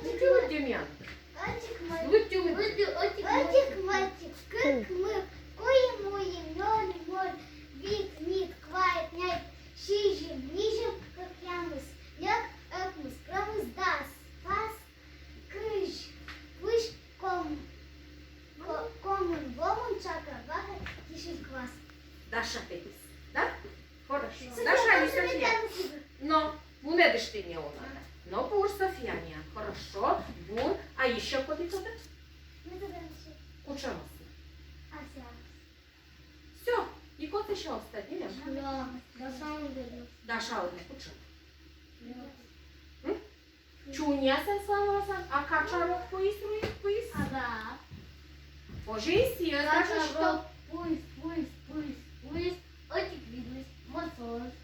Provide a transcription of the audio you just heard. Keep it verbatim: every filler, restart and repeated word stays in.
Лыддьы, лыддьы миян. Лыддьы, лыддьы. Ӧтик-мӧтик, кык-мык, куим-муим, нёль-нёль, вит-вить, квайт-ньайт, сизим-низим, кӧкъямыс, ньӧк-ӧкмыс, кымынӧс дас, пас, кызь, кызь куим, ко-, комын, вомын, чака, вака, кышкыт, квас. Даша петіс, да? Хорошо. Даша и София. Но, мунӧдышт ті неуна. Но, бур, София миян. Хорошо, бур. А ещё коді тодӧ? Кутшӧмыс? Всё. И код ещё осталось? Даша, кутшӧм? М? Чуньясӧн славаласян, а качарок пуис, руис, пуис? Ага. Позьӧ и сійӧс, Даша, что? Пуис, пуис, пуис, пуис, ӧтик видліс, мӧд сулаліс.